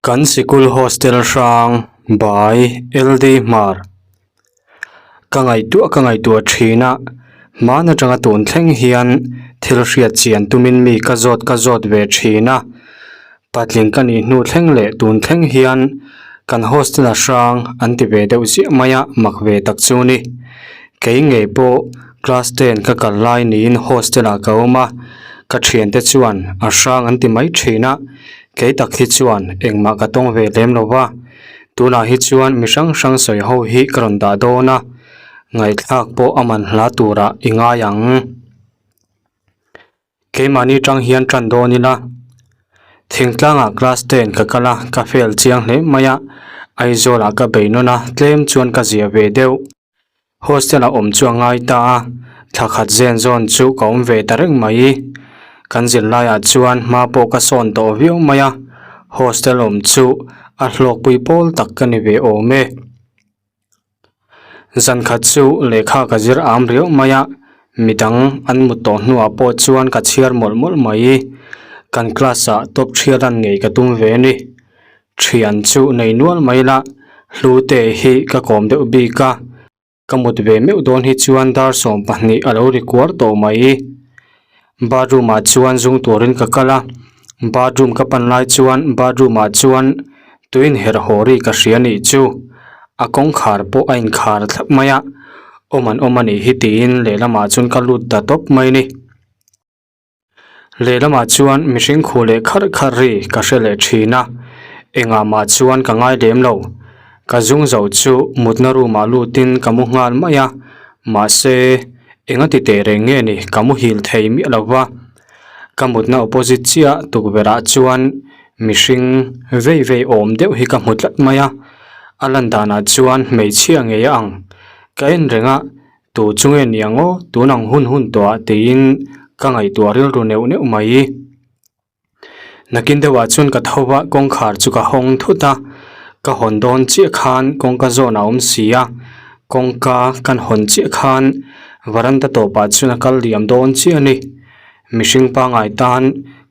Kan sikul hostel hrang by LD Hmar. Ka ngaihtuah ka ngaihtuah thin a, hman atanga tun thleng hian thil hriat chian tumin mi ka zawt ka zawt ve thin a. Patling ka nih hnu thleng leh tun thleng hian kan hostel a hrang an ti ve deuh ziah mai a, mak ve tak chu ni. Kei ngei pawh class ten ka kal lai niin hostel ah ka awm a, ka thiante chuan a hrang an ti mai thin a, kei tak hi chuan engmah ka tawng ve lem lo va, tunah hi chuan mi hrang hrang sawi ho hi ka rawn dah dawn a, ngaihthlak pawh a man hla turah i ngai ang. Keimahni tang hian tan dawn ila, thingtlangah class ten ka kal a, ka fail chiang hle mai a, Aizawlah ka bei nawn a, tlem chuan ka zia ve deuh. Hostel-a awm chu a ngai ta a, thla khat zen zawn chu ka awm ve ta reng mai. Kan zirlaiah chuan hma pawh ka sawn tawh viau mai a, hostel awm chu a hlawkpui pawl tak ka ni ve awm e. Zan khat chu lehkha ka zir am riau mai a, midang an mut tawh hnuah pawh chuan ka chhiar mawlh mawlh mai. Kan class-ah top thialan ngei ka tum ve a ni. Thian chu nei nual mai la, Hlute hi ka kawm deuh bik a, ka mut ve meuh dawn hi chuan dar 12 a lo ri kuar tawh mai. Bathroom ah chuan zung turin ka kal a, bathroom ka pan lai chuan bathroom ah chuan tuin herh haw ri ka hria nih chu, a kawngkhar pawh a inkhar thlap mai a, awm an awm a nih hi tiin lehlamah chuan ka lut ta tawp mai ni. Lehlamah chuan mihring khuh leh kharh kharh ri ka hre leh thin a, engah mah chuan ka ngai lem lo. Ka zung zo chu mutna room ah lutin ka mu nghal mai a, mahse enga ti teh reng nge ni ka muhil thei miah lo va. Ka mutna opposite chiah tukverh ah chuan mihring vei vei awm deuh hi ka hmu tlat mai a, a lan danah chuan hmeichhia ngei a ang. Ka en reng a, Tu chu nge ni ang aw, tun ang hun hun tawh ah tiin ka ngaihtuah rilru neuh neuh mai. Nakin deuh ah chuan ka tho va kawngkhar chu ka hawng thut a, ka hawn dawn chiah khan kawngka zawn a awm si a, kawngka kan hawn chiah khan varanda tawp ah chuan a kal liam dawn chiah a ni. Mihring pangngai tan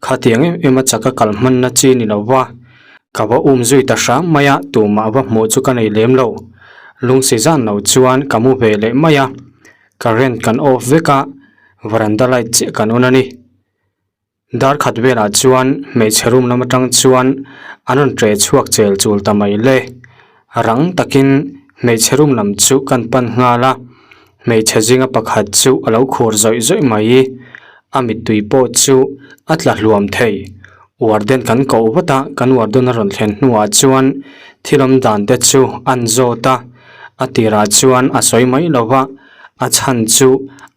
khatiang em em a chak a kal hman na chi ni lo va, ka va um zui ta hram mai a, tumah va hmuh chu ka nei lem lo. Lungsi zan lo chuan ka mu ve leh mai a, current kan off vek a, varanda light chiah kan on a ni. Dar khat velah chuan hmeichhe room lam atang chuan an rawn ṭe chhuak chel chul ta mai le. Rang takin hmeichhe room lam chu kan pan nghal a, hmeichhe zinga pakhat chu a lo khur zawih zawih mai. A mittui pawh chu a tla hluam thei. Warden kan koh vat a, kan warden a rawn thlen hnuah chuan thil awm dan te chu an zawt a, a tirah chuan a sawi mai lo va, a chhan chu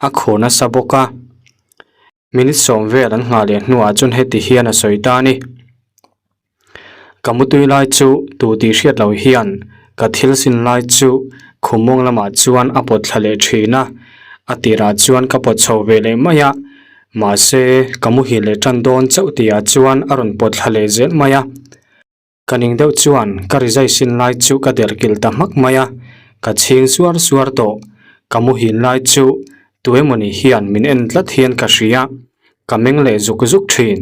a khur nasa bawk a. Minute sawm vel an nghah leh hnuah chuan heti hian a sawi ta a ni. Ka mutui lai chu tu tih hriat loh hian ka thil sin lai chu khum mawng lamah chuan a pawt thla leh thin a, a tirah chuan ka pawt chho ve leh mai a, mahse ka muhil leh tan dawn chauh tihah chuan a rawn pawt thla leh zel mai a. Ka ning deuh chuan ka rizai sin lai chu ka der kilh ta hmak mai a, ka chhing suar suar tawh. Ka muhil lai chu tu emawni hian min en tlat hian ka hria, ka meng leh zuk zuk thin.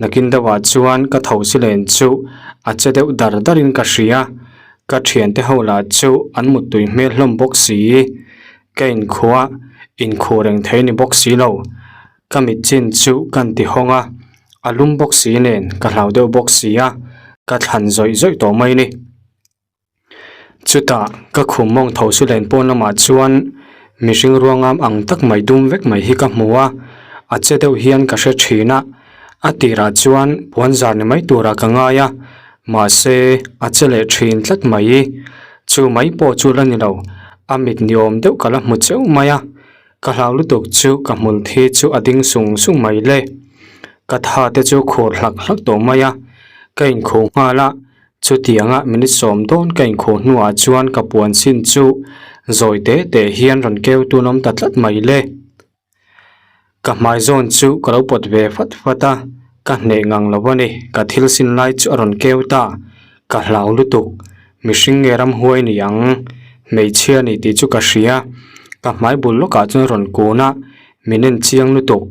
Nakin deuhah chuan ka tho si len chu a che deuh dar darin ka hria, ka thiante ho lah chu an muttui hmel hlawm bawk si. Ka inkhua inkhuh reng thei ni bawk si lo. Ka mit chin chu kan ti hawng a, a lum bawk si nen ka hlau deuh bawk si a, ka thlan zawih zawih tawh mai ni. Chutah ka khum mawng tho su len pawn lamah chuan mihring ruangam ang tak mai dum vek mai hi ka hmu a, a che deuh hian ka hre thin a, a tirah chuan puan zar ni mai turah ka ngai a, mahse a che leh thin tlat mai. Chu mai pawh chu la ni lo, a mit ni awm deuh ka la hmu cheuh mai a. Ka hlau lutuk chu ka hmul thi chu a ding sung sung mai le. Ka tha te chu khur hlak hlak tawh mai a, ka inkhuh nghal a, chutianga minute sawm dawn ka inkhuh hnuah chuan ka puan sin chu zawi te te hian rawn keu tun awm ta tlat mai le. Ka hmai zawn chu ka lo pawt ve fat fat a, ka hneh ngang lo a ni, ka thil sin lai chu a rawn keu ta, ka hlau lutuk. Mihring nge ramhuai ni ang? Hmeichhia ni tih chu ka hria. Ka hmai bul lawkah chuan rawn kun a, min en chiang lutuk.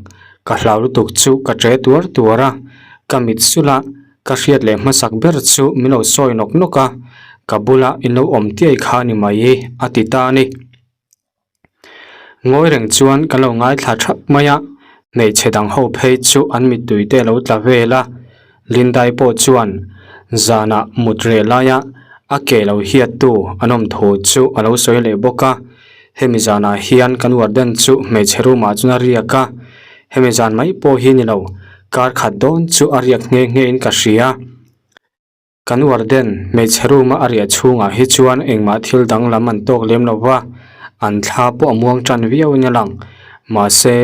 Ka hlau lutuk chu ka ṭe tuar tuar a, ka mit sulh a. Ka hriat leh hmasak ber chu min lo sawi nawk nawk a, ka bula in lo awm tiai kha ni mai a ti ta a ni. Ngawi reng chuan ka lo ngaithla thap mai a, hmeichhe dang ho phei chu an mittui te a lo tla vel a, Lindai pawh chuan zanah mut reh laia a ke lo hiattu an awm thu chu a lo sawi leh bawk a, hemi zanah hian kan warden chu hmeichhe room ah chuan a riak a, hemi zan mai pawh hi ni lo, kar khat dawn chu a riak nghe nghe in ka hria. Kan warden hmeichhe room a a riah chhungah hi chuan engmah thil danglam an tawk lem lo va, an thla pawh a muang tan viau in a lang. Mahse,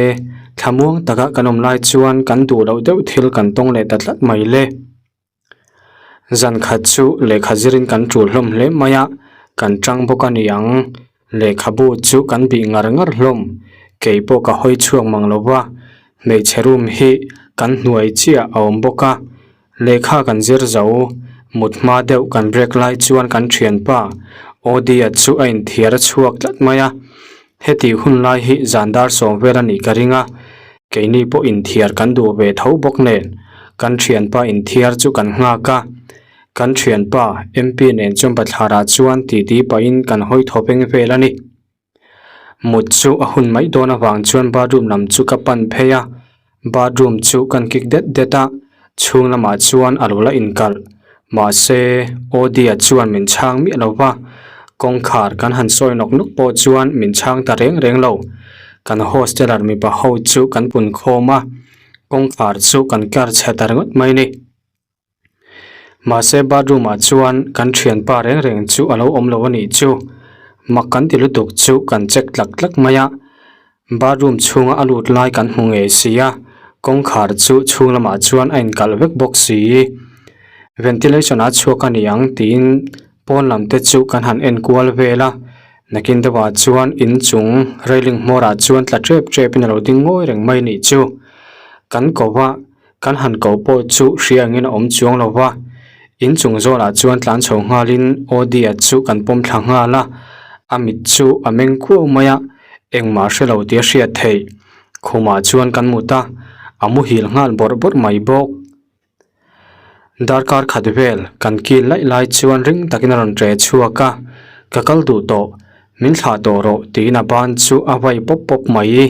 thla muang taka kan awm lai chuan kan duh loh deuh thil kan tawng leh ta tlat mai le. Zan khat chu lehkha zirin kan tul hlawm hle mai a, kan tang bawk a ni ang. Lehkhabu chu kan bih ngar ngar hlawm, kei pawh ka hawi chhuak mang lo va, hmeichhe room hi kan hnuai chiah a awm bawk a. Lehkha kan zir zo, mut hma deuh kan break lai chuan kan thianpa Audi-a chu a inthiar a chhuak tlat mai a. Heti hun lai hi zan dar sawm vel a nih ka ring a, keini pawh inthiar kan duh ve tho bawk nen kan thianpa inthiar chu kan nghak a. Kan thianpa MP nen chuan bathlarah chuan titi pahin kan hawi thaw veng vel a ni. Mut chu a hun mai dawn avang chuan bathroom lam chu ka pan phei a, bathroom chu kan kik det det a, chhung lamah chuan a lo la inkalh. Mahse, Audi-a chuan min chhang miah lo va, kawngkhar kan han sawi nawk nawk pawh chuan min chhang ta reng reng lo. Kan hosteler mipa ho chu kan pun khawm a, kawngkhar chu kan kar chhe ta ringawt mai ni. Mahse bathroom ah chuan kan thianpa reng reng chu a lo awm lo a nih chu. Mak kan ti lutuk chu kan check tlak tlak mai a. Bathroom chhunga a lut lai kan hmu ngei si a, kawngkhar chu chhung lamah chuan a inkalh vek bawk si. Ventilation a chhuak a ni ang tiin pawn lam te chu kan han en kual vel a. Nakin deuhah chuan inchung railing hmawrah chuan tla tep tep in a lo ding ngawi reng mai a nih chu. Kan ko a. Kan han koh pawh chu hria angin a awm chuang lo va, inchung zawlah chuan tlan chho nghalin Audi-a chu kan pawm thla nghal a, a mit chu a meng kuau mai a, engmah hre lo tih a hriat theih. Khumah chuan kan mut a, a muhil nghal bawrh bawrh mai bawk. Darkar khat vel kan kil laih lai chuan ring takin a rawn ṭe chhuak a, Ka kal duh tawh, min thlah tawh rawh tiin a ban chu a vai pawp pawp mai.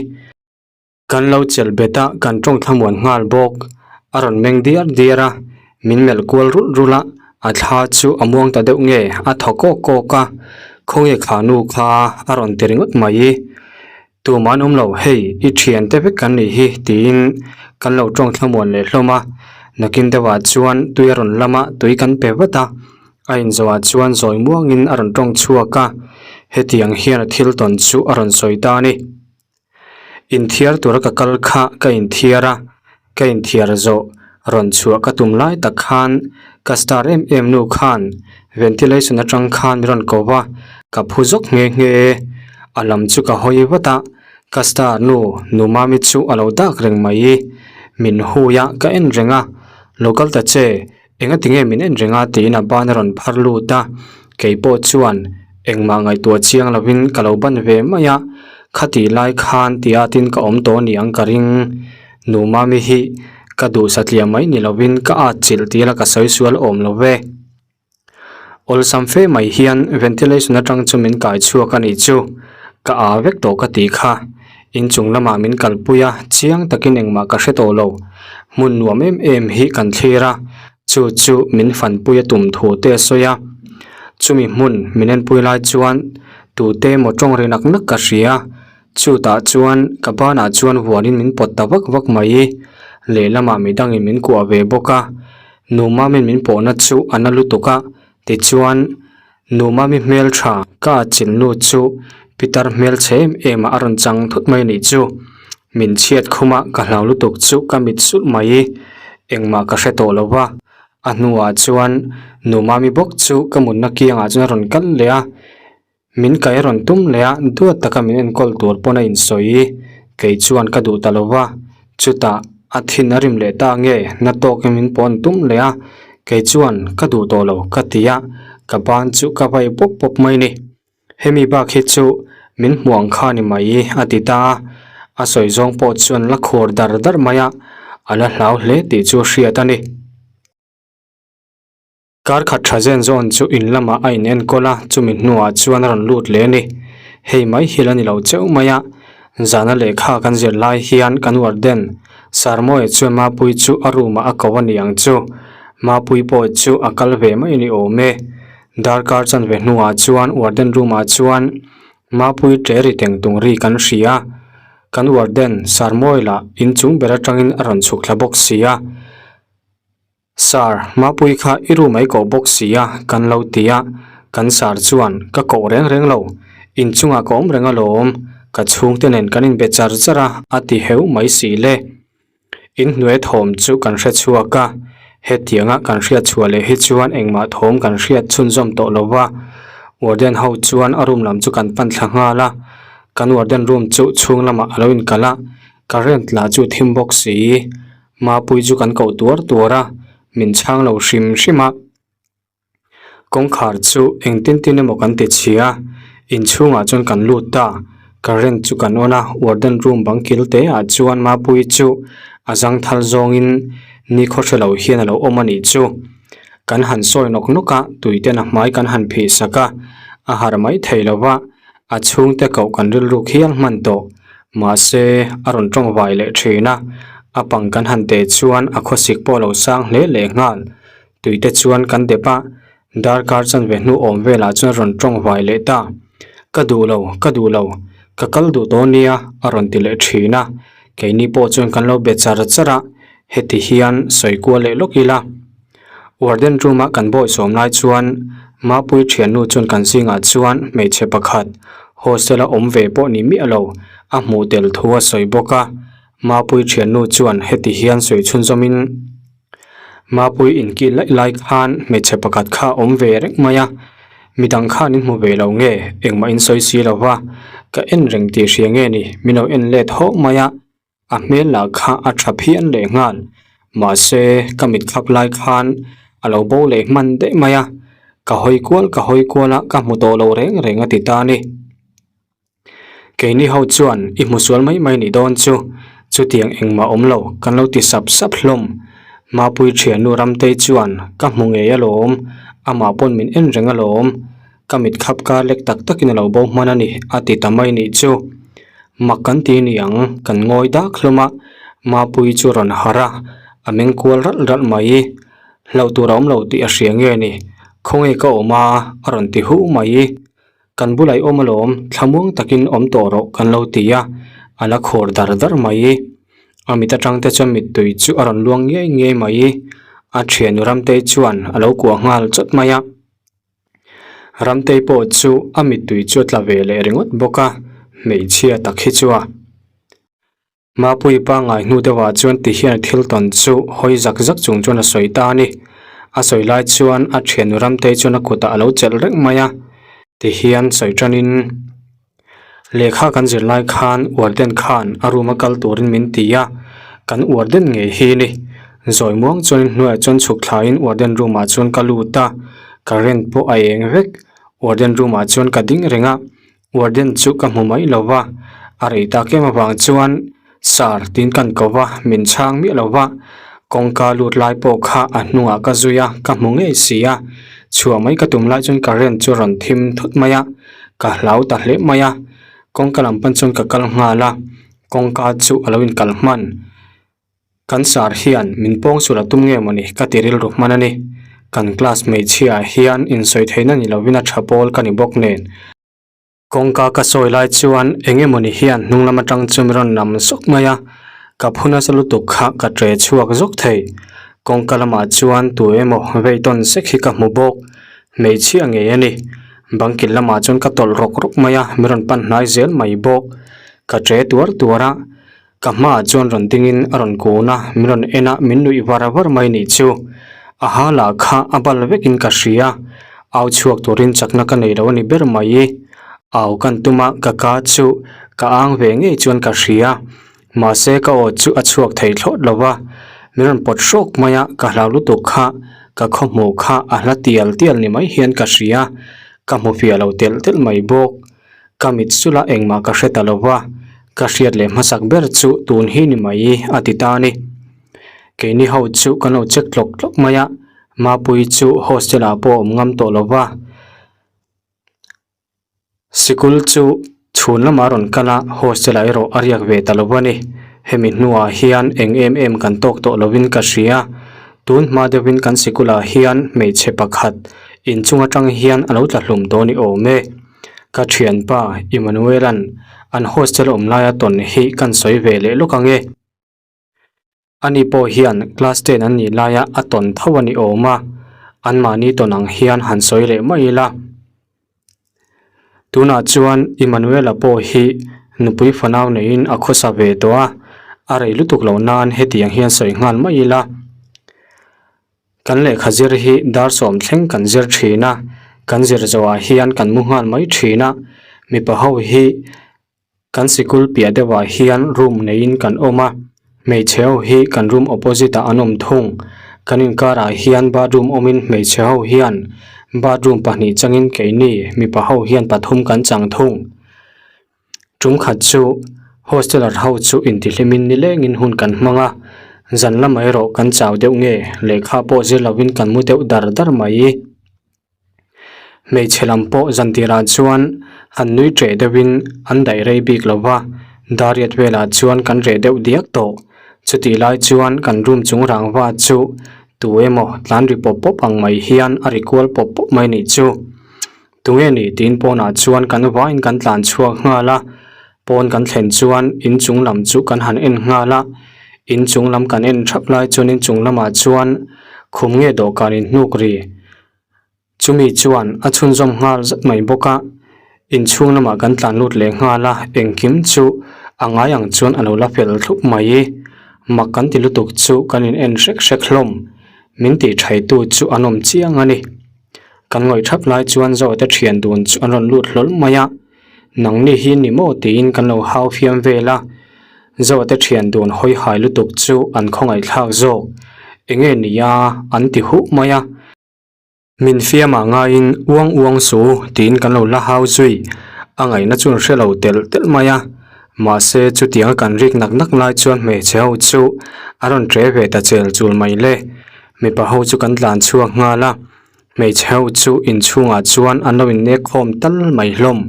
Kan lo chelh bet a, kan tawng thlamuan nghal bawk. A rawn meng diar diar a, min melh kual rulh rulh a, a thla chu a muang ta deuh nge, a thaw kawk kawk a, khawnge kha nu kha a rawn ti ringawt mai. Tumah an awm lo, hei i thian te vek kan nih hi tiin kan lo tawng thlamuan leh hlawm a, nakin deuhah chuan tui a rawn lam a, tui kan pe vat a, a inzawhah chuan zawi muangin a rawn tawng chhuak a, hetiang hian a thil tawn chu a rawn sawi ta a ni. Inthiar tura ka kal kha ka inthiar a, ka inthiar zawh rawn chhuah ka tum lai tak khan ka star em em nu khan ventilation atang khan min rawn ko va, ka phu zawk nghe nghe. A lam chu ka hawi vat a, ka star nu nu Mami chu a lo dak reng mai. Min hui a, ka en reng a, lo kal ta che, Engati nge min en reng a tiin a ban a rawn phar lut a, kei pawh chuan engmah ngaihtuah chiang lovin ka lo ban ve mai a, khati lai khan ti atin ka awm tawh ni ang ka ring. Nu Mami hi ka duh satliah mai ni lovin ka at chilh tih la ka sawi sual awm lo ve. Awlsam fe mai hian ventilation atang chu min kai chhuak a nih chu, ka aa vek tawh ka tih kha. Inchung lamah min kalpui a, chiang takin engmah ka hre tawh lo. Hmun nuam em em hi kan thlir a, chu chu min fanpui a tum thu te a sawi a. Chumi hmun min enpui lai chuan tute emaw tawng ri nak nak ka hria, chutah chuan ka banah chuan vuanin min pawt ta vak vak mai. Lehlamah midangin min kuah ve bawk a, nu Mamin min pawhna chu a na lutuk a, tichuan Nu Mami hmel tha ka atchilh nu chu pitar hmel chhe em em ah a rawn chang thut mai anih chu. Min chhiat khum a ka hlau lutuk chu ka mit sulh mai. Engmah ka hre tawh lo va. A hnuah chuan Nu Mami bawk chu ka mutna kiangah chuan a rawn kal leh a. Min kai a rawn tum leh a duat taka min enkawl tur pawn a insawi. Kei chuan ka duh ta lo va. Chutah a thin a rim leh ta nge na tawkin min pawn tum leh a, kei chuan ka duh tawh lo ka ti a, ka ban chu ka vai pawp pawp mai ni. Hemi bak hi chu min hmuh ang kha ni mai a ti ta a, a sawi zawng pawh chuan la khur dar dar mai a, a la hlau hle tih chu a hriat a ni. Kar khat tha zen zawn chu in lamah a in enkawl a, chumi hnuah chuan a rawn lut leh a ni. Hei mai hi la ni lo cheuh mai a, zana lehkha kan zir lai hian kan warden Sarmawia chuan Mapui chu a room ah a ko a ni ang chu. Mapui pawh chu a kal ve mai a ni awm e. Darkar chanve hnuah chuan warden room ah chuan Mapui ṭe ri teng tung ri kan hria. Kan warden Sarmawia lah inchung ber atangin a rawn chhuk thla bawk si a. Sir, Mapui kha i room a i koh bawk si a, kan lo ti a, kan sir chuan ka koh reng reng lo, inchungah ka awm reng alawm, ka chhungte nen kan inbe char char a, a ti heu mai si le. Inhnuai thawm chu kan hre chhuak a, hetianga kan hriat chhuah leh hi chuan engmah thawm kan hriat chhunzawm tawh lo va, warden ho chuan a room lam chu kan pan thla nghal a, kan warden room chu chhung lamah a lo inkalh a, current lah chu thim bawk si. Mapui chu kan koh tuar tuar a, min chhang lo hrim hrim a. Kawngkhar chu engtin tin emaw kan ti chhia a, inchhungah chuan kan lut ta. Current chu kan on a, warden room bang kil te ah chuan Mapui chu a zangthal zawngin nikhaw hre lo hian a lo awm a nih chu. Kan han sawi nawk nawk a, tuiten a hmai kan han phih sak a, a harh mai thei lo va, a chhungte koh kan rilru khial hman tawh. Mahse, a rawn tawng vai leh thin a, a pang kan han teh chuan a khawsik pawh a lo sang hle leh nghal. Tuite chuan kan dep a, darkar chanve hnu awm velah chuan a rawn tawng vai leh ta. Ka duh lo, ka duh lo, ka kal duh tawh nia a rawn ti leh thin a, keini pawh chuan kan lo be char char a, heti hian sawi kual leh lawk ila. Warden room a kan bawisawm lai chuan Mapui thiannu chuan kan zingah chuan hmeichhe pakhat hostel a awm ve pawh ni miah lo a hmuh tel thu a sawi bawk a. Mapui thiannu chuan heti hian sawi chhunzawmin Mapui inkil laih lai khan hmeichhe pakhat kha a awm ve reng mai a, midang khan in hmu ve lo nge engmah in sawi si lo va, ka en reng tih hria nge ni min lo en let hawk mai a. A hmel lah kha a tha phian leh nghal, mahse ka mit khap lai khan a lo bo leh hman daih mai a, ka hawi kual ka hawi kual a ka hmu tawh lo reng reng a ti ta a ni. Keini ho chuan i hmu sual mai mai nih dawn chu, chutiang engmah awm lo kan lo ti sap sap hlawm. Mapui thiannu Ramtei chuan ka hmu ngei alawm, amah pawn min en reng alawm, Ka mit khap kar lek tak takin a lo bo hman a ni, a ti ta mai nih chu. Mak kan ti ni ang, kan ngawi dak hlawm a, Mapuii chu rawn harh a, a meng kual ralh ralh mai. Hlauh tur a awm lo tih a hria nge ni, khawnge ka awm a, a rawn ti huh mai. Kan bulah i awm alawm, thlamuang takin awm tawh rawh kan lo ti a, a la khur dar dar mai. A mit atang te chuan mittui chu a rawn luang ngiai ngiai mai. A thiannu Ramtei chuan a lo kuah nghal chawt mai a. Ramtei pawh chu a mittui chu a tla ve leh ringawt bawk a, hmeichhia tak hi chu a. Mapuii pangngai hnu deuhah chuan ti hian a thil tawn chu hawi zak zak chung chuan a sawi ta a ni. A sawi lai chuan a thiannu Ramtei chuan a kutah a lo chelh reng mai a, ti hian sawi tanin, Lehkha kan zir lai khan warden khan a room a kal turin min ti a, kan warden ngei hi ni. Zawi muang chuan hnuaiah chuan chhuk thlaiin warden room ah chuan ka lut a, current pawh a eng vek. Warden room ah chuan ka ding reng a, warden chu ka hmu mai lo va, a rei tak em avang chuan Sir tiin kan ko va, min chhang miah lo va, kawngka lut lai pawh kha a hnungah ka zui a, ka hmu ngei si a, chhuah mai ka tum lai chuan current chu a rawn thim thut mai a, ka hlau ta hle mai a, kawngka lam pan chuan ka kal nghal a, kawngka chu a lo inkal hman. Kan sir hian min pawng sul a tum nge mawni ka ti rilru hman a ni, kan class hmeichhia ah hian insawi theihna ni lovin a tha pawl ka ni bawk nen. Kawngka ka sawi lai chuan eng emawni hian hnung lam atang chu min rawn nam zawk mai a, ka phu nasa lutuk kha ka tre chhuak zawk thei. Kawngka lamah chuan tu emaw vei tawn sek hi ka hmu bawk, hmeichhia ngei a ni. Bangkil lamah chuan ka tawlh rawk rawk mai a, min rawn pan hnai zel mai bawk. Ka tre tuar tuar a, ka hmaah chuan rawn dingin a rawn kun a, min rawn en a, min nuih var var mai nih chu. A ha lah kha a bal vekin ka hria, au chhuak turin chakna ka nei lo a ni ber mai. Au kan tum a, ka ka chu ka ang ve ngei chuan ka hria, mahse ka aw chu a chhuak thei thlawt lo va, min rawn pawt hrawk mai a, ka hlau lutuk kha, ka khawhmuh kha a hla tial tial ni mai hian ka hria, ka hmu fiah lo telh telh mai bawk. Ka mit sula engmah ka hre ta lo va, ka hriat leh hmasak ber chu tun hi ni mai a ti ta a ni. Keini ho chu kan lo check tlawk tlawk mai a, Mapuii chu hostel ah pawh a awm ngam tawh lo va. Sikul chu chhun lamah a rawn kal a, hostel ah erawh a riak ve ta lo a ni. Hemi hnuah hian eng em em kan tawk tawh lovin ka hria. Tun hma deuhin kan sikulah hian hmeichhe pakhat inchung atang hian a lo tla hlum dawn i awm e. Ka thianpa Emmanuel-a'n an hostel awm laia tawn hi kan sawi ve leh lawk ang e. Ani pawh hian class ten an nih laia a tawn tho a ni awm a, anmahni tawn ang hian han sawi leh mai ila. Tunah chuan Emmanuel-a pawh hi nupui fanau neiin a khawsa ve tawh a, a rei lutuk loh nan hetiang hian sawi nghal mai ila. Kan lehkha zir hi dar sawm thleng kan zir thin a, kan zir zawhah hian kan mu nghal mai thin a, mipa ho hi Kan sikul piah deuhah hian room neiin kan awm a, hmeichhe ho hi kan room opposite ah an awm thung. Kan inkarah hian bathroom awmin hmeichhe ho hian bathroom pahnih changin keini mipa ho hian pathum kan chang thung. Tum khat chu hosteler ho chu intihlimin nilengin hun kan hmang a, zan lamah erawh kan chau deuh nge lehkha pawh zir lovin kan mu deuh dar dar mai. Hmeichhe lam pawh zan tirah chuan an nui ṭeh deuhin an daih rei bik lo va, Dariat velah chuan kan reh deuh diak tawh. Chutih lai chuan kan room chung rangva chu tu emaw tlan ri pawp pawp ang mai hian a ri kual pawp pawp mai nih chu. Tunge ni tiin pawnah chuan kan vaiin kan tlan chhuak nghal a, pawn kan thlen chuan inchung lam chu kan han en nghal a, inchung lam kan en thap lai chuan inchung lamah chuan khum nge dawhkan inhnuk ri. Chumi chuan a chhunzawm nghal zat mai bawk a, inchhung lamah kan tlan lut leh nghal a, engkim chu a ngai ang chuan a lo la fel thlup mai. Mak kan ti lutuk chu kan in en hrek hrek hlawm, min tih thaitu chu an awm chiang a ni. Kan ngawih thap lai chuan Zote thian dun chu an rawn lut hlawl mai a, nangni hi ni maw tiin kan lo hau fiam vel a, Zote thian dun hawi hai lutuk chu an khawngaih thlak zawk, enge nia an ti huh mai a. Min fiamah ngaiin uang uang su tiin kan lo la hau zui, a ngaihna chu an hre lo telh telh mai a. Mahse chutianga kan rik nak nak lai chuan hmeichhe ho chu a rawn ṭe ve ta chel chul mai le. Mipa ho chu kan tlan chhuak nghal a, hmeichhe ho chu inchhungah chuan an lo innek khawm tal mai hlawm.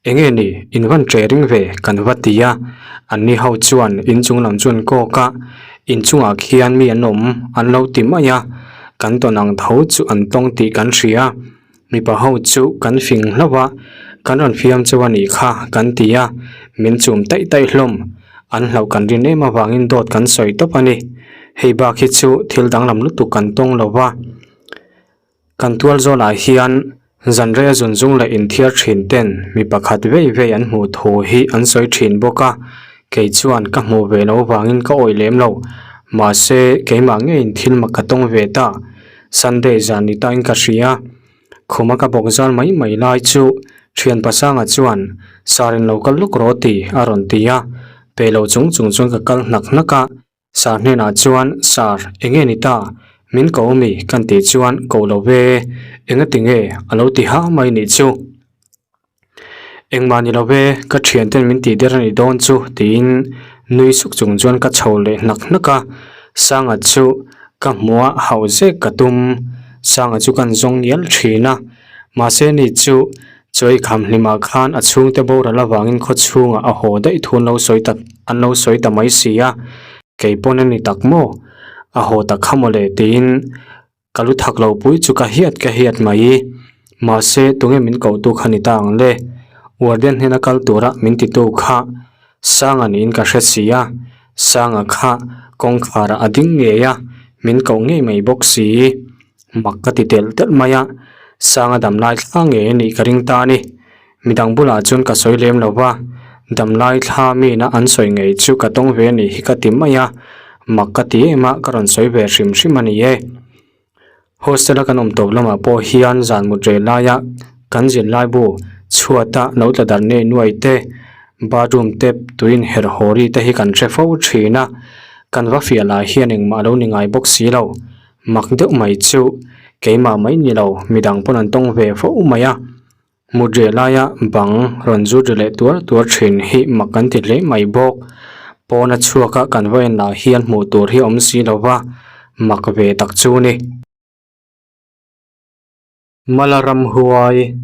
Enge ni in van ṭe ring ve kan va ti a, anni ho chuan inchung lam chu an kawk a, inchungah khian mi an awm an lo ti mai a. Kan tawn ang tho chu an tawng tih kan hria. Mipa ho chu kan fing hlauh a, kan rawn fiam cheu a nih kha kan ti a, min chum taih taih hlawm. An hlauh kan rin em avangin dawt kan sawi tawp a ni. Hei bak hi chu thil danglam lutuk kan tawng lo va. Kan tual zawlah hian zan reia zun zung leh inthiar thin ten mi pakhat vei vei an hmuh thu hi an sawi thin bawk a, kei chuan ka hmuh ve loh vangin ka awih lem lo. Mahse, keimah ngeiin thil mak ka tawng ve ta. Sunday zan ni tain ka hria. Khuma ka bawk zal mai mai lai chu thian pasanga chuan Sir in lo kal lawk rawh ti a rawn ti a, pe lo chung chung chuan ka kal hnak hnak a. Sir hnenah chuan, Sir, enge ni ta? Min ko mi? Kan tih chuan, Ko lo ve, enga ti nge? A lo ti ha mai nih chu. Engmah ni lo ve, ka thianten min tih der a nih dawn chu, tiin nui suk chung chuan ka chho leh hnak hnak a. Sanga chu ka hmuh a hauh zek ka tum. Sanga chu kan zawng ngial thin a, mahse ni chu Chawi kham hlimah khan a chhungte boral avangin khaw chhungah a haw daih thu an lo sawi ta an lo sawi ta mai si a, kei pawn a ni tak maw? A haw tak kha mawle tiin ka lu thak lo pui chu ka hiat ka hiat mai. Mahse tunge min kohtu kha ni ta ang le? Warden hnena kal tura min titu kha Sanga niin ka hre si a, Sanga kha kawngkharah a ding ngei a, min koh ngei mai bawk si. Mak ka ti telh telh mai a, Sanga damlai thla ngei a nih ka ring ta a ni. Midang bulah chuan ka sawi lem lo va, damlai thla mina an sawi ngei chu ka tawng ve a nih hi ka ti mai a, mak ka ti em a, ka rawn sawi ve hrim hrim a ni e. Hostel a kan awm tawp lamah pawh hian zan mut reh laia kan zirlaibu chhuata lo tla darh nei nuai te, bathroom tap tuin herh haw ri te hi kan hre fo thin a, kan va fiah lah hian engmah lo ni ngai bawk si lo. Mak deuh mai chu keimah mai ni lo midang pawn an tawng ve fo mai a. Mut reh laia bang rawn zut ri leh tuar tuar thin hi mak kan ti hle mai bawk. Pawn a chhuak a kan va en lah hian hmuh tur hi a awm si lo va, mak ve tak chu ni. Mala ramhuai,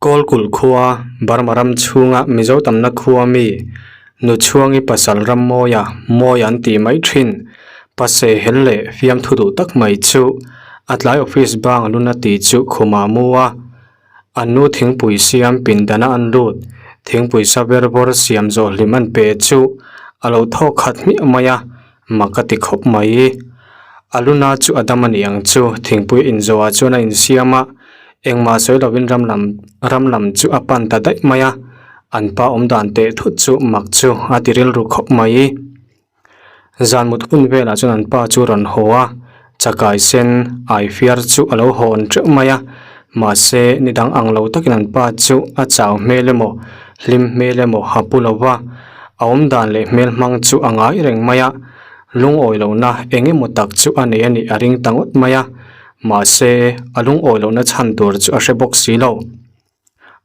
Kawlkulh khua, Burma ram chhunga Mizo tamna khua mi, Nuchhuangi pasal Rammawia mawi an tih mai thin. Pase hel leh fiamthu duh tak mai chu a tlai office bang a luna tih chu khumah mu a. An nu thingpui siam pindana an lut, thingpui sa ver vawr siam zawh hlim an pe chu a lo thawk khat hmiah mai a, mak a ti khawp mai. A luna chu a dam a ni ang chu, thingpui inzawhah chuan a insiam a, engmah sawi lovin ram lam ram lam chu a pan ta daih mai a, an pa awm dan teh thut chu mak chu a ti rilru khawp mai. Zan mut hun velah chuan an pa chu rawn haw a, chakai sen ai fiar chu a lo hawn teuh mai a, mahse ni dang ang lo takin an pa chu a chau hmel emaw hlim hmel emaw a pu lo va, a awm dan leh hmel hmang chu a ngai reng mai a, lungawi lohna eng emaw tak chu a nei a nih a ring ta ngawt mai a, mahse a lungawi lohna chhan tur chu a hre bawk si lo.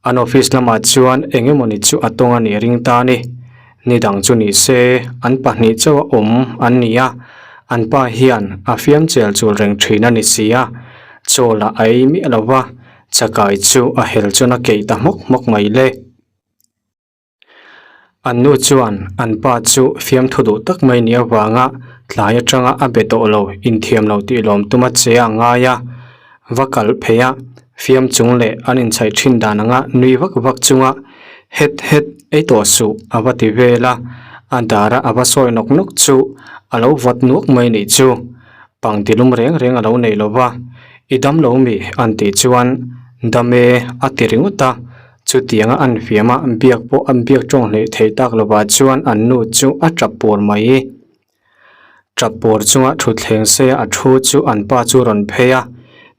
An office lamah chuan eng emawni chu a tawng a nih ring ta a ni. Ni dang chu ni se, an pahnih chauh a awm an ni a, an pa hian a fiam chel chul reng thin a ni si a, chaw lah a ei miah lo va, chakai chu a hel chuan a keih ta hmawk hmawk mai le. An nu chuan an pa chu fiamthu duh tak mai nih avanga tlai atanga a be tawh lo, inthiam lo tih lawm tuma che a ngai a, va kal phei a, fiam chung leh an inchhaih thin dan anga nui vak vak chunga het het ei tawh suh a va ti vel a, a dara a va sawi nawk nawk chu a lo vawt nuak mai nih chu. Pangti lum reng reng a lo nei lo va, I dam lo mi? an tih chuan dam e a ti ringawt a. Chutianga an fiam a, biak pawh an biak tawng hleih theih tak lovah chuan an nu chu a tap pur mai. Tap pur chunga thutthleng seia a thu chu an pa chu rawn phei a,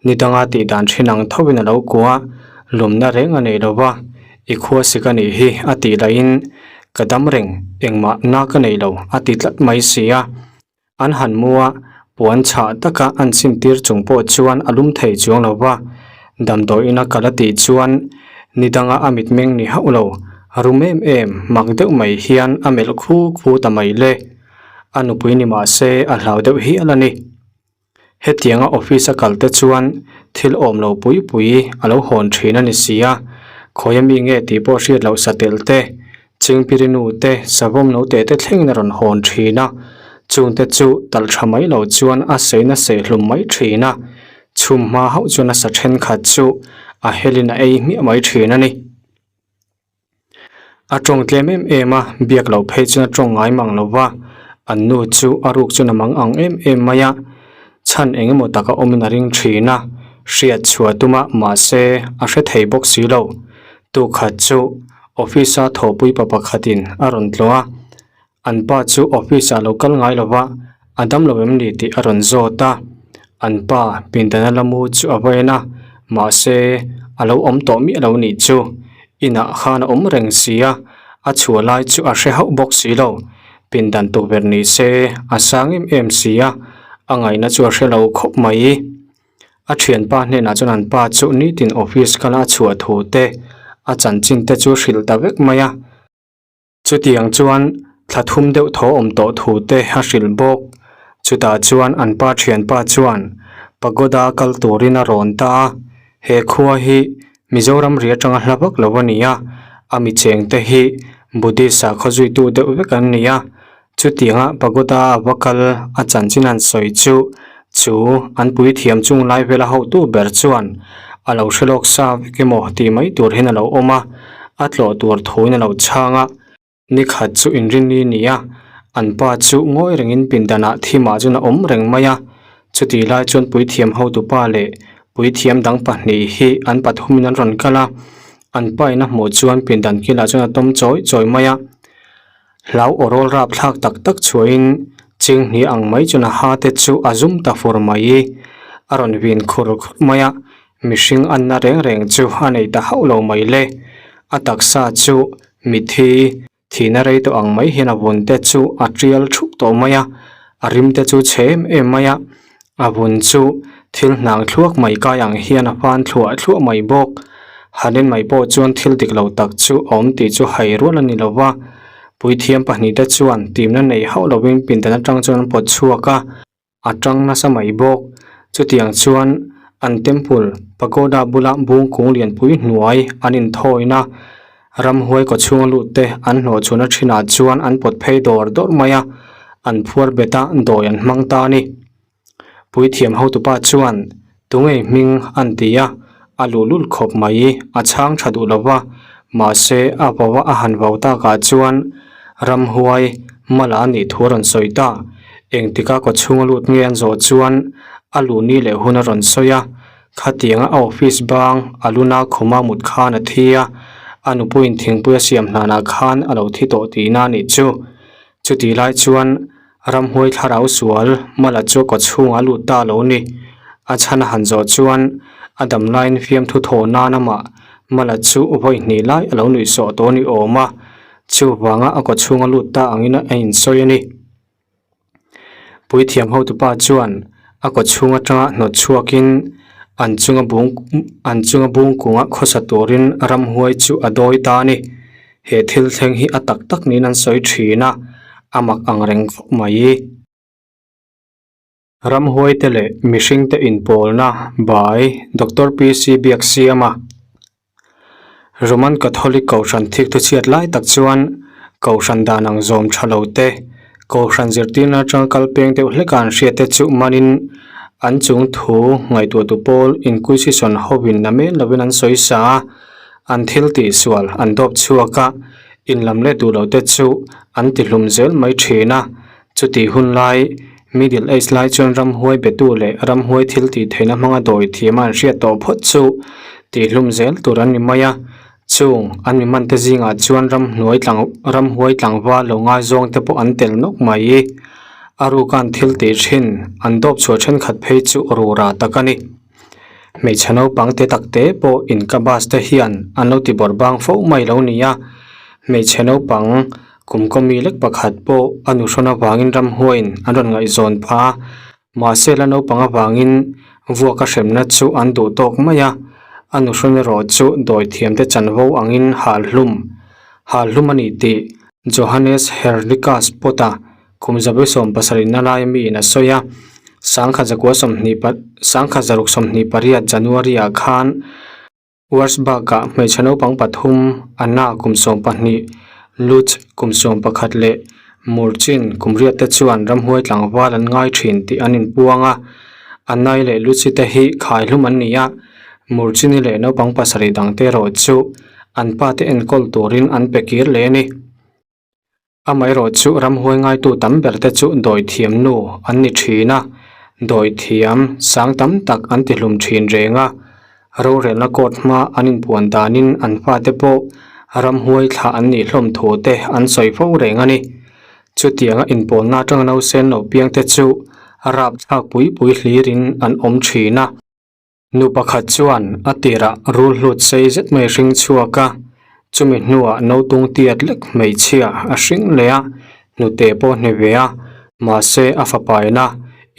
ni danga tih dan thin ang thovin a lo kuah a, lumna reng a nei lo va, I khua sik a nih hi a tih laiin ka dam reng, engmah na ka nei lo a ti tlat mai si a. An han mu a, puan chhah taka an chintir chung pawh chuan a lum thei chuang lo va, damdawiin a kal a tih chuan ni danga a mitmeng ni hauh lo, a rum em em, mak deuh mai hian a melh khu khu ta mai le. A nupui ni mah se a hlau deuh hial a ni. Hetianga office a kal te chuan thil awm lo pui pui a lo hawn thin a ni si a, khawi ami nge tih pawh hriat loh satel te, chingpiri nu te, savawm no te te thlengin a rawn hawn thin a, chungte chu talh tha mai lo chuan a seina seh hlum mai thin a, chhum hma hauh chuan a sa thenkhat chu a helin a ei hmiah mai thin a ni. A tawng tlem em em a, biak loh phei chuan a tawng ngai mang lo va, an nu chu a ruk chuan a mang ang em em mai a, chhan eng emaw taka awmin a ring thin a, hriat chhuah tum a, mahse a hre thei bawk si lo. Tukhat chu office a thawhpui pa pakhatin a rawn tlawh a, An pa chu office ah lo kal ngai lo va, a dam lo em ni tih a rawn zawt a. An pa pindana la mu chu a va en a, mahse a lo awm tawh miah lo nih chu. Inah khan a awm reng si a, a chhuah lai chu a hre hauh bawk si lo. Pindan tukverh ni se a sang em em si a, a ngaihna chu a hre lo khawp mai. A thianpa hnenah chuan an pa chu nitin office kala a chhuah thu te, a chanchin te chu hrilh ta vek mai a. Chutiang chuan thla thum deuh thaw awm tawh thu te a hrilh bawk. Chutah chuan an pa thianpa chuan pagoda kal turin a rawn ta a, he khua hi Mizoram ri atanga hla vak lo a ni a, a mi cheng te hi Buddhist sakhaw zuitu deuh vek an ni a. Chutianga pagoda a va kal a chanchin an sawi chu chu an puithiam chung lai vela hotu ber chuan a lo hre lawk sa vek emaw tih mai tur hian a lo awm a, a tlawh tur thuin a lo chhang a. Nikhat chu inrinni ni a, an pa chu ngawi rengin pindanah thimah chuan a awm reng mai a. Chutih lai chuan puithiam hotupa leh puithiam dang pahnih hi an pathumin an rawn kal a, an pa in a hmuh chuan pindan kilah chuan a tawm chawi chawi mai a. Hlau aw rawl rap thlak tak tak chhuahin chinghnih ang mai chuan a ha te chu a zum ta fur mai i, a rawn vin khur khur mai a, mihring anna reng reng chu a nei ta hauh lo mai le. A taksa chu mithi thihna rei tawh ang mai hian a vun te chu a tial thup tawh mai a, a rim te chu chhe em em mai a, a vun chu thil hnang thluak mai kai ang hian a fan thluah thluah mai bawk. Hanin mai pawh chuan thil dik lo tak chu a awm tih chu hai rual a ni lo va, puithiam pahnihte chuan timna nei hauh lovin pindan atang chuan an pawt chhuak a, a tang nasa mai bawk. Chutiang chuan an temple. Pagoda bula bung kung lianpui hnuai an inthawina ramhuai kawchhunga lut te an hlawhchhuahna thinah chuan an pawt phei dawr dawr mai a, an phuar bet a, dawi an hmang ta a ni. Puithiam hotupa chuan tungei hming an ti a, a luhlul khawp mai, a chhang tha duh lova, mahse a vau a a han vau takah chuan ramhuai mala a nih thu a rawn sawi ta. Engtika kawchhunga lut nge an zawh chuan a luh ni leh hun a rawn sawi a, khatianga a office bang a luna khuma mut khan a thi a, a nupuiin thingpui a siam hlanah khan a lo thi tawh tihna a nih chu. Chutih lai chuan Ramhuai thlarau sual mala chu kaw chhungah a lut ta lo ni. A chhan a han zawh chuan a dam laiin fiamthu thaw nan amah mala chu vawi hnih lai a lo nuih sawh tawh ni awm a, chuvanga a kaw chhunga lut ta angin a insawi a ni. Puithiam hotupa chuan a kaw chhung atanga hnawt chhuakin an chunga bung an chunga bungkunga khawsa turin ramhuai chu a dawi ta a ni. He thil thleng hi a tak tak niin an sawi thin a, a mak ang reng khawp mai. Ramhuai te leh mihring te inpawlna by Doctor PC Biaksiama. Roman Catholic Kohhran thik thu chhiat lai tak chuan Kohhran dan ang zawm tha lo te, Kohhran zirtirna atanga kal peng deuh hleka an hriat te chu manin an chung thu ngaihtuahtu pawl Inquisition hovin na men lovin an sawi sa a. An thil tih sual an dawp chhuak a, inlam let duh loh te chu an ti hlum zel mai thin a. Chutih hun lai, Middle Age lai chuan ramhuai betu leh ramhuai thil tih theihna hmanga dawi thiam a an hriat tawh phawt chu tih hlum zel tur an ni mai a. Chung an mi hman te zingah chuan ramhnuai tlang ramhuai tlangval lo ngaizawng te pawh an tel nawk mai. A ruka an thil tih thin an dawp chhuah thenkhat phei chu rura tak a ni. Hmeichhe naupang te tak te pawh inka bus te hian an lo ti bawrh bang fo mai lo ni a, hmeichhe naupang kum kaw mi lek pakhat pawh a nuhrawn avangin ramhuaiin an rawn ngaihzawn phah a, mahse la naupang avangin vuaka hremna chu an duh tawk mai a, a nuhrawn erawh chu dawithiam te chanvo angin hal hlum hal hlum a ni tih Johannes Herlicus Pota Kum zabi 70 na laia miin a sawi a, sangkhat zakua sawmhnih pa sangkhat zaruk 28 January ah khan Wurzburg-ah hmeichhe naupang pathum, Anna kum 12, Lutz kum 11 leh Murchin kum riat te chuan ramhuai tlangval an ngai thin tih an inpuang a. Anna-i leh Lutz-i te hi khaihlum an ni a, Murchin-i leh naupang pasarih dangte erawh chu an pa te enkawl turin an pe kir leh a ni. Amaherawhchu ramhuai ngaitu tam ber te chu dawithiam nu an ni thin a, dawithiam sang tam tak an ti hlum thin reng a, rorelna court hma an inpuan danin an fate pawh ramhuai thlah an nih hlawm thu te an sawi fo reng a ni. Chutianga inpawlna atanga nausen lo piang te chu rapthlak pui pui hlirin an awm thin a. Nu pakhat chuan a tirah rul hlut sei zet mai hring chhuak a, chumi hnuah naupang tiat lek hmeichhia a hring leh a, hnute pawh hne ve a, mahse a fapaina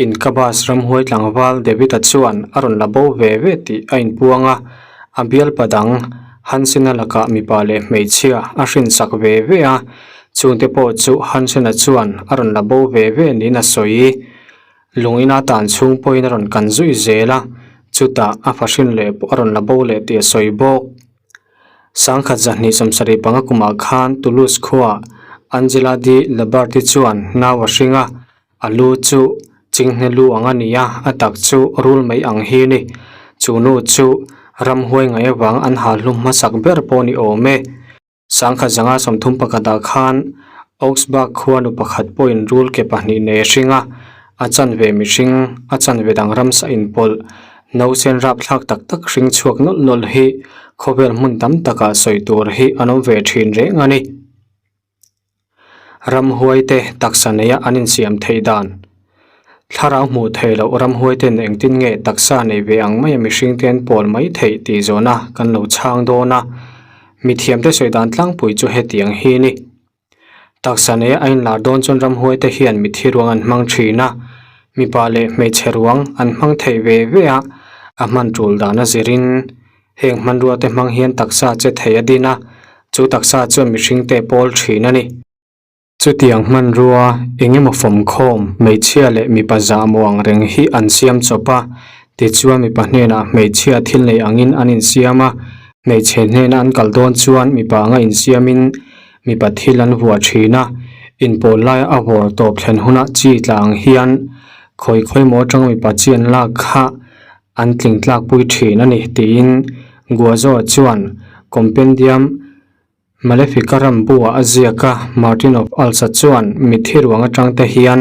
Inkabas ramhuai tlangval David-a chuan a rawn la bo ve ve tih a inpuang a, a bialpa dang Hansen-a lakah mipa leh hmeichhia a hrinsak ve ve a, chungte pawh chu Hansen-a chuan a rawn la bo ve ve niin a sawi. Lung ina tan chhung pawhin a rawn kan zui zel a, chutah a fahrin leh pawh a rawn la bo leh tih a sawi bawk. Sangkhat zahnih 75 kumah khan Toulouse khuaah Angela de Labarthe chuan nau a hring a, a lu chu chinghne lu ang a ni a, a tak chu rul mai ang hi a ni. Chu nu chu ramhuai ngaih avang an hal hlum hmasak ber pawh ni awm e. Sangkhat zanga 30 pakhatah khan Augsburg khua nu pakhat pawhin rul ke pahnih nei a hring a, a chanve mihring, a chanve dang ramsa inpawlh, nausen rapthlak tak tak hring chhuak nawlh nawlh hi khawvel hmun tam takah sawi tur hi an awm ve thin reng a ni. Ramhuaite taksa neia an insiam theih dan. Thlarau hmuh theih loh ramhuaiten engtin nge taksa nei ve ang maia mihringte an pawl mai theih tih zawhna kan lo chhang dawn a. Mithiamte sawi dan tlangpui chu hetiang hi a ni. Taksa neia a inlar dawn chuan ramhuaite hian mithi ruang an hmang thin a, mipa leh hmeichhe ruang an hmang theih ve ve a, a hman tul dan a zirin Heng hmanrua te hmang hian taksa che thei a din a, chu taksa chuan mihring te pawl thin a ni. Chutiang hmanrua eng emaw fawmkhawm, hmeichhia leh mipa zahmawh ang reng hi an siam chawp a. Tichuan mipa hnenah hmeichhia thil nei angin an insiam a, hmeichhe hnena an kal dawn chuan mipa anga insiamin mipa thil an vuah thin a, inpawl laia a vawr tawp thlen hunah chi tla ang hian khawi khawi maw atanga mipa chi an lak kha an tling tlakpui thin a ni tiin Guazzo chuan Compendium Maleficarum bu-ah a ziak a, Martin of Alsa chuan mitthi ruang atang te hian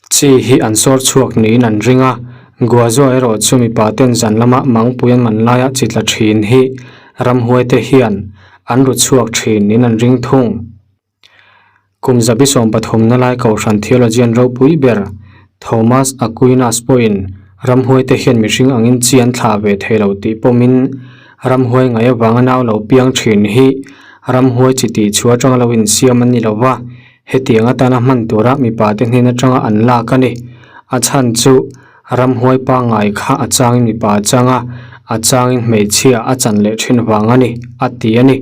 chi hi an sawr chhuak niin an ring a, Guazzo erawh chu mipa ten zan lama mangpui an man laia chi tla thin hi ramhuai te hian an ru chhuak thin niin an ring thung. Kum zabi sawmpathumna lai Kohhran theologian ropui ber Thomas Aquinas pawhin ramhuaite hian mihring angin chi an thlah ve thei lo tih pawmin ramhuai ngaih avanga nau lo piang thin hi ramhuai chi tih chhuah atanga lo insiam an ni lo va, hetiang atana hman tura mipate hnen atanga an lak a ni. A chhan chu ramhuai pangngai kha a changin mipa a chang a, a changin hmeichhia a chan leh thin vang a ni, a ti a ni.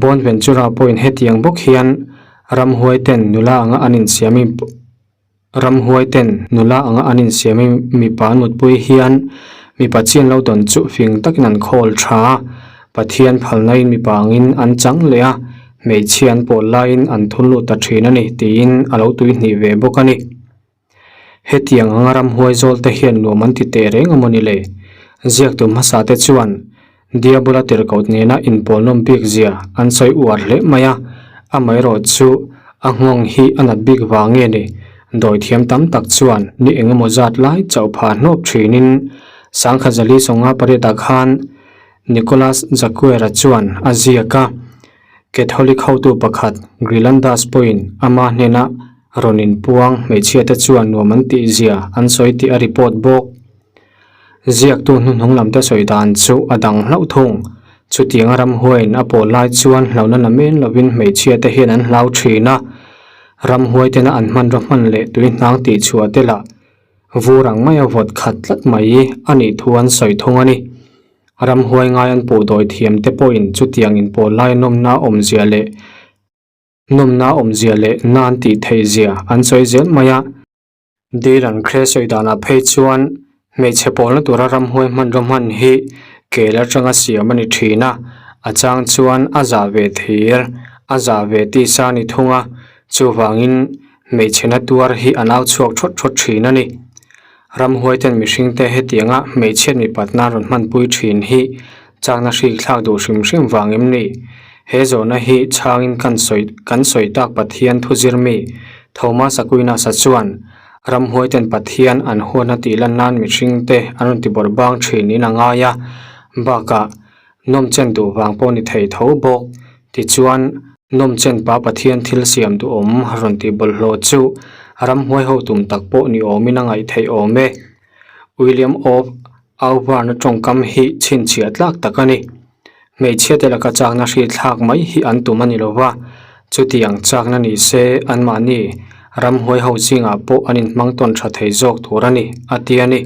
Bond Ventura pawhin hetiang bawk hian ramhuai ten nula anga an insiam i ramhuai ten nula anga an insiam i mipa an mutpui hian mipa chian lo dawn chu fing takin an khawl tha a, Pathian phalnain mipa angin an chang leh a, hmeichhia an pawl laiin an thun lut ta thin a ni tiin a lo tuihnih ve bawk a ni. Hetiang anga ramhuai zawl te hian nuam an ti teh reng a mawni le? Ziaktu hmasa te chuan Diabola tirhkoh nena inpawlnawm bik zia an sawi uar hle mai a, amaherawh chu a nghawng hi a nat bik vang nge ni? Dawithiam tam tak chuan ni engemaw zat lai chauh phah hnawp thinin Sangkhat Zali Sawnga pariatah khan Nicholas Jaquera chuan a ziak a. Catholic hotu pakhat Grilandas pawhin ama hnena rawn inpuang hmeichhiate chuan nuam an tih zia an sawi tih a report bawk. Ziaktu hnuhnung lamte sawi dan chu a dang hlauh thung. Chutianga ramhuaiin a pawl lai chuan hlauhna la men lovin hmeichhiate hian an hlau thin a, ramhuaitena an hmanraw hman leh tui hnang tihchhuah te lah vur ang maia vawt khat tlat mai a nih thu an sawi thung a ni. Ramhuai ngai an puh dawi thiam te pawhin chutiang inpawl lai nawmna awmzia leh nawmna awmzia leh na an tih theih zia an sawi zel mai a. Dil an hre sawi danah phei chuan hmeichhe pawlna tura ramhuai hmanraw hman hi kel atanga siam a ni thin a, a chang chuan a zah ve thir, a zah ve tisa a ni thung a, chuvangin hmeichhe na tuar hi an au chhuak thawt thawt thin a ni. Ramhuaiten mihringte hetianga hmeichhiat mipatna rawn hmanpui thin hi chakna hrik thlak duh hrim hrim vang em ni? He zawhna hi chhangin kan sawi kan sawi tak Pathian thu zir mi Thomas Aquinas-a chuan ramhuaiten Pathian an huatna tih lan nan mihringte an rawn ti bawrh bang thin in a ngai a, bakah nawmchen duh vang pawh ni thei tho bawk. Tichuan, nawmchen pa Pathian thil siam duhawm rawn tih bawlhhlawh chu ramhuai ho tum tak pawh ni awmin a ngaih theih awm e. William of Auvergne tawngkam hi chhinchhiah tlak tak a ni. Hmeichhia te laka chakna hri thlak mai hi an tum a ni lo va, chutiang chakna ni se anmahni ramhuai ho zingah pawh an inhmang tawn tha thei zawk tur a ni, a ti a ni.